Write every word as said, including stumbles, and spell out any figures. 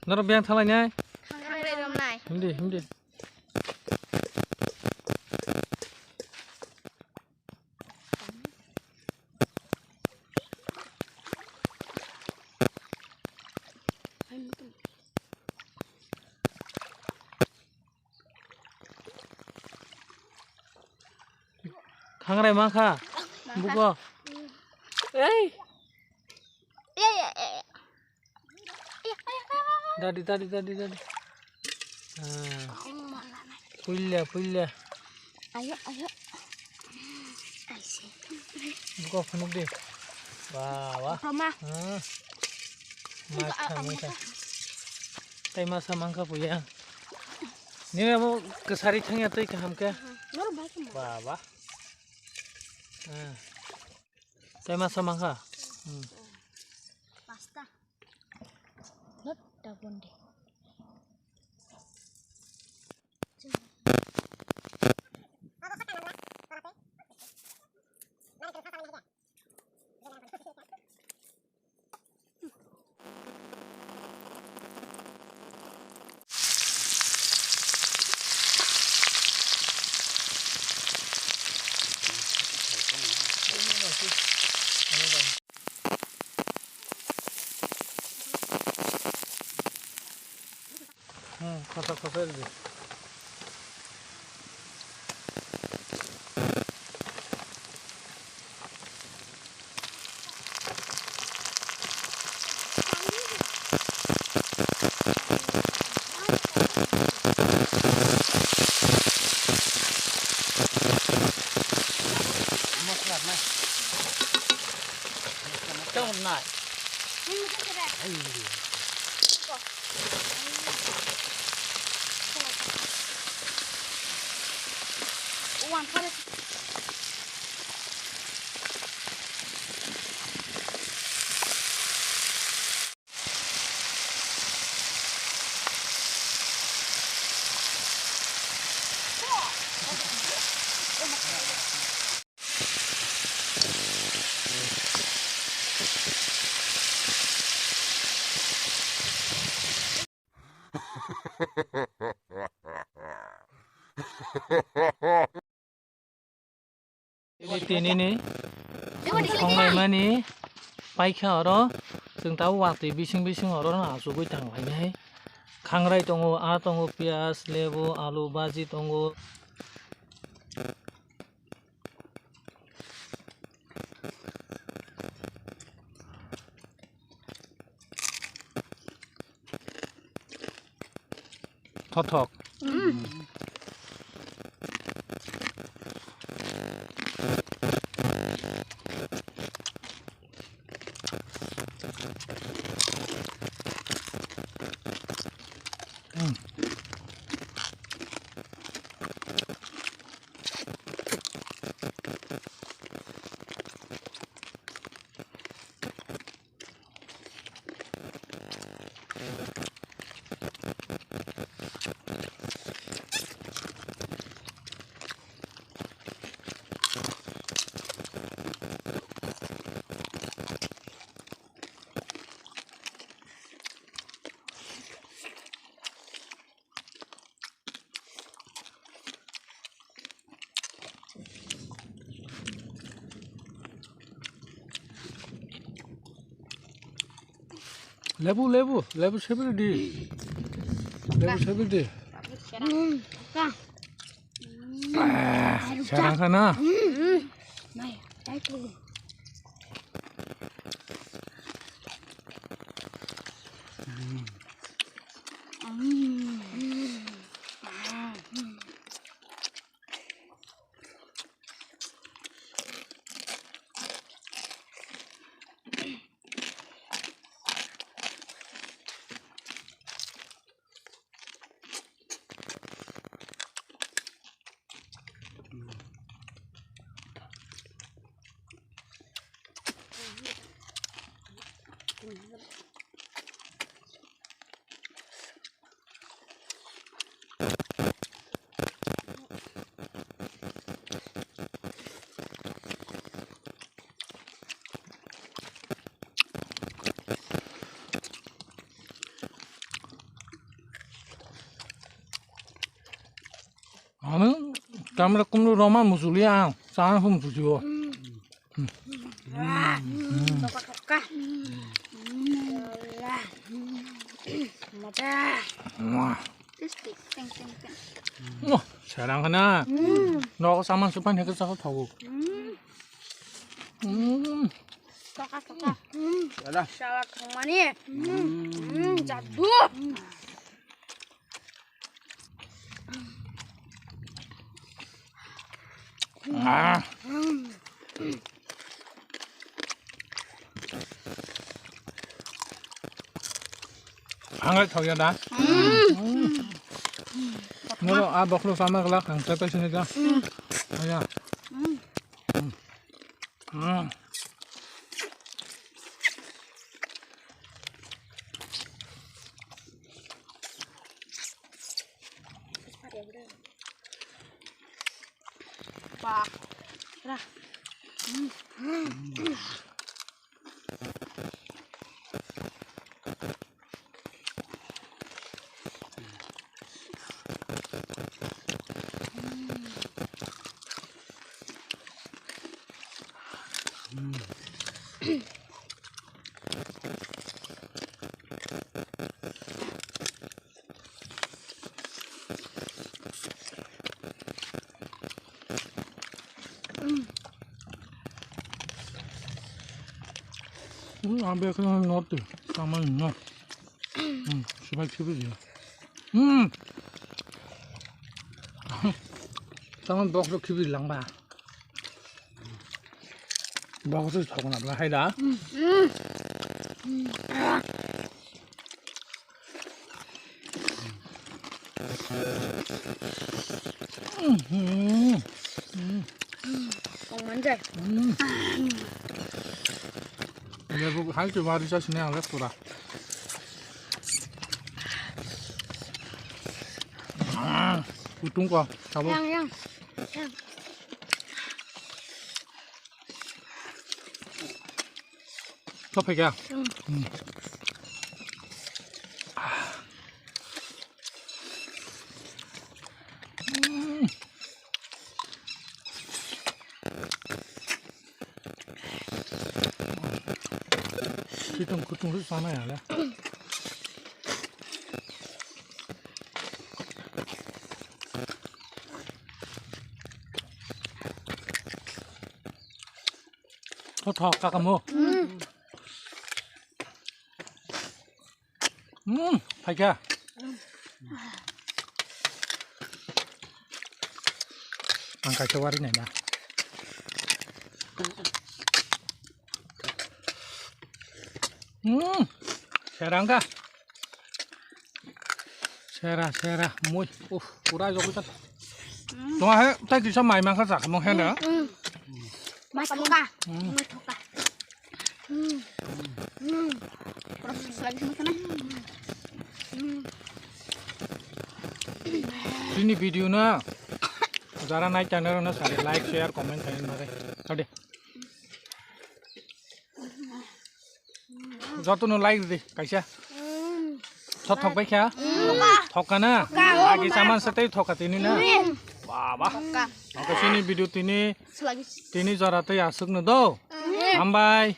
Norok biyang thanglainai? Thanglainai. Himdi, himdi. Khangrai mankha. Mankha. Buko. Ei. Dadi, dadi, dadi, dadi. Ah. Puila, puila. Ayo, ayo. Aise. Buko phunuk di. Wah, wah. Roma. Ah. Mankha, mankha. Tai masa mankha puya. Nini amo kwsari thangya tei kaham khe. Norok bai khe. Wah, wah. Ah. Tai masa mankha. Hmm. Pasta. Not dagundi. Hmm, khosa khosa di. Tong nai. Tini ni songlaimani paikha oro, chwng tabuk watwi bising bising oro no achugwi tanglainai. Khangrai tongo, aa tongo, piyaj, lebu, alu, baji tongo. Thothok. Lebu, lebu, lebu sebir di. Lebu sebir di. Ah, serang kana. Tamra kumlu roma musulia ang. Sana hum susiwo. Toka toka. Maja. Wah. Tasty. Teng teng teng. Wah, serang kana. Nok saman supan heke saka thawo. Toka toka. Ada. Salad thongmani. Jadu. Ah. Ang ai thok ya da. Mo a boklo sama glak ang ta ta sini da. Aya. Wah. Ra. Hmm, ang bek no norte, tama no. Hmm, sibai khibi dia. Hmm. Tama bok ro khibi langba. Bok ro thokna bla hai da. Kong manjai. Lebu hai tu baru sa sini ang lek pura. Kutung ko, sabo. Yang, yang. Yang. Topik ya? Hmm. Hmm. Situng kutung sana ya le. Tho tho kaka mo. Hmm, phaikha. Ang kaisa wari nai na. Hmm, serang kha. Sera, sera, mui. Uff, pura jogwi ta. Tong he, tai kisa mai mangkha jakha mong he na. Mai thoka. Mai thoka. Chini video no jara nai channel no sare like, share, comment khaina bagwi. Ade. Joto no like di kaisa. Thok thok bai kha. Thok ka na. Agi saman sa tei thok ka tini na. Baba. Oke, chini video tini, tini jora tei aswk no do. Hambai.